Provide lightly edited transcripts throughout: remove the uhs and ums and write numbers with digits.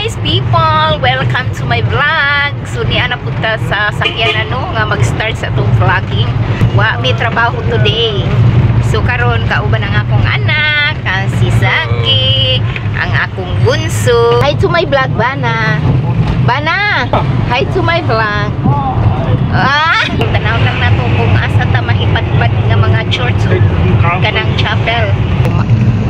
Nice people! Welcome to my vlog! So niya na punta sa sakyan ano nga mag-start sa atong vlogging. Wa may trabaho today. So karon kauban ang akong anak, ang si Saki, ang akong bunso. Hi to my vlog, Bana. Bana! Hi to my vlog. Ah! Tanaw lang nato kung asa ta mahipadpad nga mga church o kanang chapel.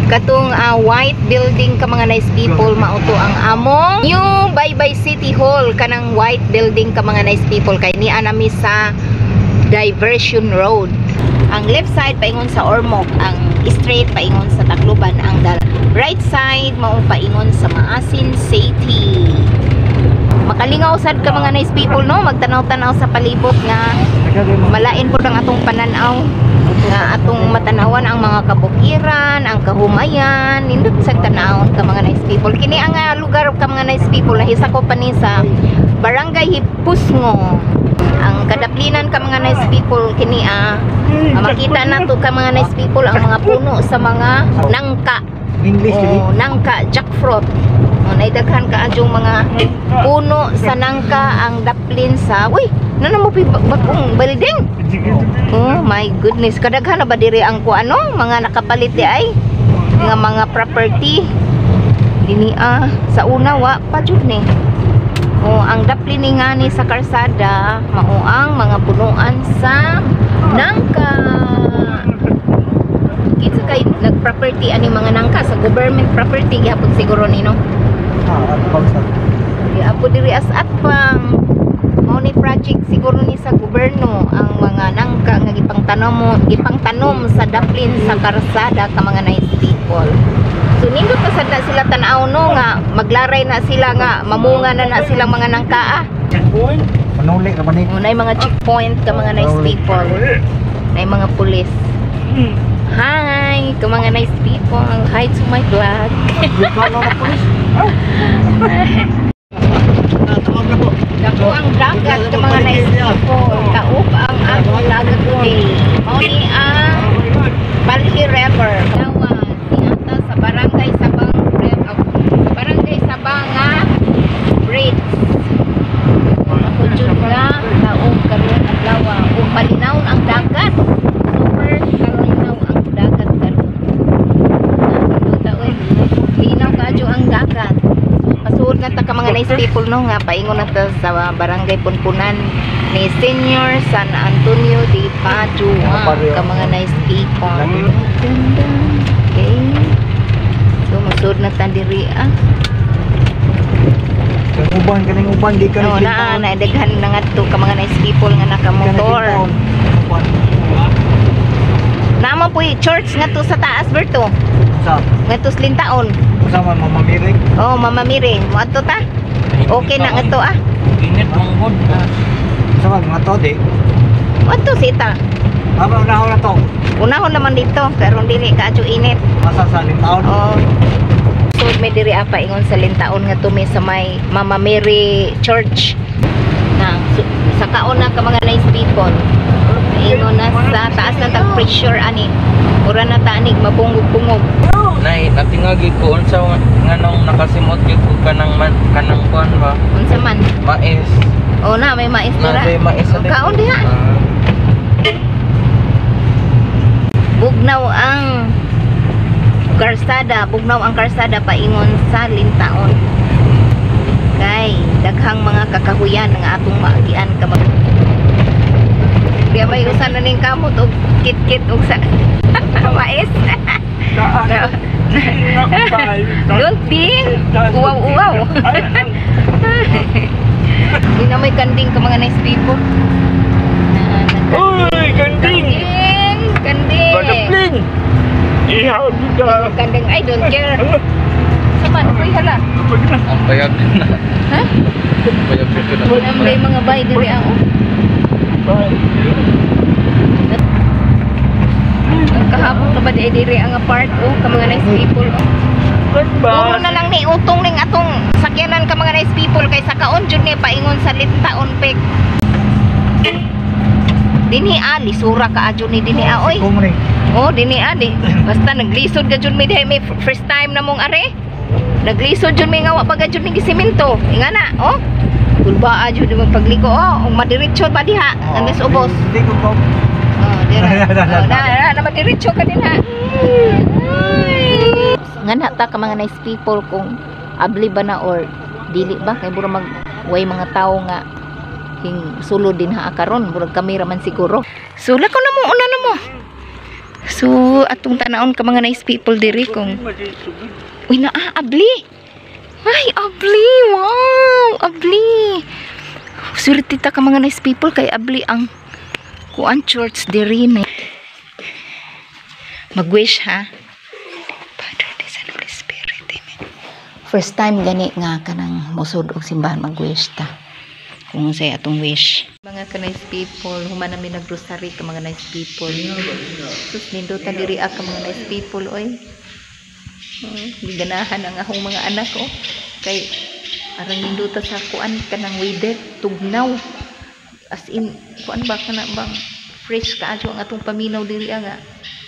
Katong white building ka, mga nice people, mao to ang among New Baybay City Hall, kanang white building ka, mga nice people, kay niya nami sa Diversion Road. Ang left side paingon sa Ormoc, ang straight paingon sa Tacloban, ang right side mao paingon sa Maasin City. Makalingaw sad ka, mga nice people, no, magtanaw-tanaw sa palibot nga malain po ang atong pananaw nga atong matanawan ang mga kabukiran, ang kahumayan, nindot sa tanawon ka, mga nice people. Kini ang lugar ka, mga nice people, nahisakop pa ni sa Barangay Hipusngo. Ang kadaplinan ka, mga nice people, kini makita nato ka, mga nice people, ang mga puno sa mga nangka. English dili. Oh, nangka, jackfruit. Oh, naidaghan ka yung mga puno sa nangka ang daplin sa. Uy, nana mo bagong building. Oh my goodness, kadaghan na ba diri ang kuano, mga nakapalit di ay nga mga property dinhi sa una wa pa jud ni. Oh, ang daplin ni nga ni sa karsada mao ang mga punuan sa nangka. Kinsa kay nag-property ani mga nangka? Sa government property gihapon siguro ni, no? Ah, at sa. Giapo diri as atpang. Mao ni project siguro ni sa gobyerno ang mga nangka nga gipangtanom sa daplin sa karsada ka, mga nice people. So nindot pa sad na sila tan-aw, no, nga maglaray na sila nga mamunga na na silang mga nangka ah. Manuli ra man ni. Naay mga checkpoint ka, mga nice people. Naay mga pulis. Hi, ka mga nice people. Hi to my vlog. Kano na pulis? Natawag na po. Dako ang dagat ka, mga nice people. Kaop ang akong dagat today. Mao ni ang Palhi River. Dawa niata sa Barangay Sabang River. Sa Barangay Sabanga Bridge. Ako jud nga kaog karon adlaw ug malinaw ang dagat. Super kalinaw ang dagat karon. Nindot oy. Linaw kaadyo ang dagat. So, pasuod na ta ka, mga nice people, no, nga paingon na ta sa Barangay Punpunan ni Senior San Antonio de Padua ka, mga nice people. Ganda. Okay. So masud na ta diri ah. Kang uban kaning uban di ka No, na na daghan na ngadto ka, mga nice people, nga nakamotor. Uban. Naman po church ngadto sa taas, Berto. Sa Ngadto sa Lintaon. Sa man Mama Mary. Oh, Mama Mary, moadto ta. Okay na ngadto ah. Init manggod. Sa man mga to di. Moadto sita. Aba unahon na to. Unahon naman dito, pero dili kaadyo init. Asa sa Lintaon. Oh. So may diri apa ingon sa Lintaon nga tumi sa may Mama Mary Church. Na so, sa kaon na ka, mga nice people. Ingon na sa taas na tag pressure ani. Ura na ta anig mabungog-bungog. Nay, natingagi ko unsa nganong nakasimot gyud ko kanang man, kanang kuan ba? Unsa man? Mais. Oh na may mais dira. Na may mais sa Oh, kaon diha. Ah. Bugnaw ang karsada, bugnaw ang karsada paingon sa Lintaon. Kay daghang mga kakahuyan nga atong maagian ka mag. Di may usan na ning kamot og kit-kit og sa mais. Don't be uwaw-uwaw. Di na may kanding ka, mga nice people. Uy, kanding! Kanding! Kanding! Badaplin! Ihaw ka! Kanding, I don't care. Saman, uy hala. Ang payag na. Ha? Payag ko na. Wala may mga bay diri ah, oh. Ang kahabok na ba di diri ang apart oh, ka mga nice people oh. Puro na lang ni utong ning atong sakyanan ka, mga nice people, kay sa kaon jud ni paingon sa Lintaon pek. Dinhi ah, lisura ka adyo ni dinhi ah, oy. Kung ni. Oh, dinhi ah, di. Basta naglisod ka jud mi diha may first time na mong are. Naglisod jud mi nga wa pa jud ni gisimento. Ingana, oh. Kulbaa jud mo pagliko, oh, ug madiretso pa diha, andes ubos. Hindi ko ko. Oh, dira. Oh, na, na, na madiretso ka din ha. Ngana ta ka mga nice people kung abli ba na or dili ba kay mura mag way mga tawo nga hing sulod din ha karon, murag kami ra man siguro. So lakaw na mo, una na mo. So atong tan-awon ka mga nice people diri kung uy naa abli. Ay, abli. Wow, abli. Swerte ta ka mga nice people kay abli ang kuan church diri na. Mag-wish ha. Father, the Son, Holy Spirit. Amen. First time gani nga kanang mosud og simbahan, mag-wish ta. Kung unsay atong wish. Mga ka nice people, human nami nag-rosary ka mga nice people. Sus, nindutan diri ka mga nice people oy. Ganahan ang akong mga anak oh. Kay arang ninduta sa kuan kanang weather, tugnaw. As in kuan ba kana bang fresh kaayo ang atong paminaw diri nga.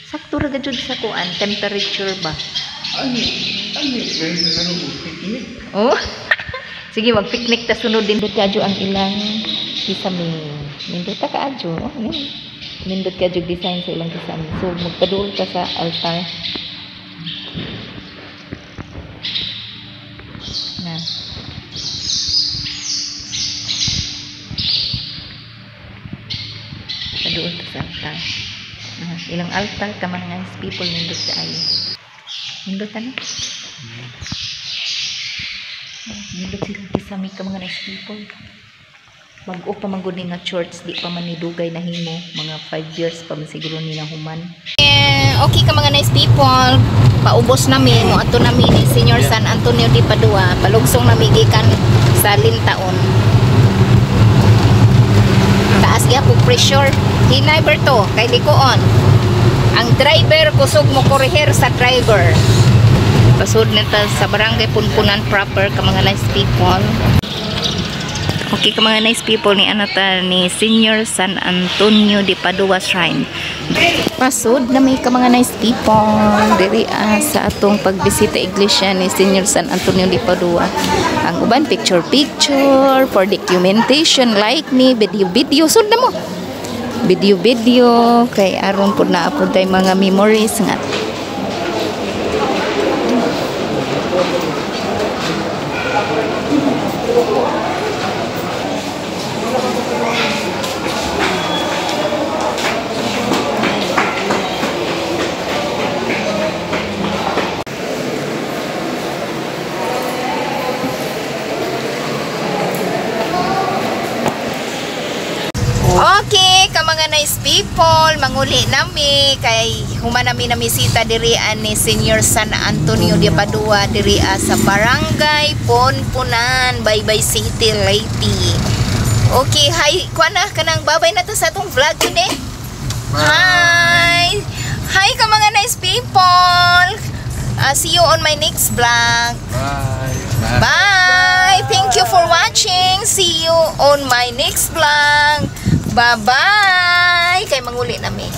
Sakto ra gajud sa kuan temperature ba. Oh. Sige, mag-picnic ta sunod din kaadyo ang ilang kisame. Nindot ta kaadyo. Oh, yun. Nindot kaadyo design sa ilang kisame. So magpaduol ka sa altar. Na. Paduol ka sa altar. Ah, ilang altar ka man nga people, nindot kaayo. Nindot ano? Nindot sila kisame ka mga nice people. Bag-o pa man gud ni nga church, di pa man ni dugay na himo, mga 5 years pa man siguro ni nahuman. Eh, okay ka mga nice people, paubos nami mo ato nami ni Senior San Antonio de Padua, palugsong nami gikan sa Lintaon. Taas gyapon pressure. Hinay Berto, kay likoon. Ang driver kusog mo koreher sa driver. Pasud na ta sa barangay Punpunan proper ka mga nice people. Okay ka mga nice people, ni ano ta ni Senior San Antonio de Padua Shrine. Pasod na may ka mga nice people diri sa atong pagbisita iglesia ni Senior San Antonio de Padua. Ang uban picture picture for documentation like me, video video sud na mo. Video video kay aron pud naa pud tay mga memories nga. Okay, ka mga nice people, manguli nami kay human nami namisita diri ni Senior San Antonio de Padua diri sa Barangay Punpunan, Baybay City, Leyte. Okay, hi, kuan na kanang babay na to sa atong vlog today. Hi. Hi ka mga nice people. See you on my next vlog. Bye. Bye. Thank you for watching. See you on my next vlog. Bye-bye. Kay manguli nami.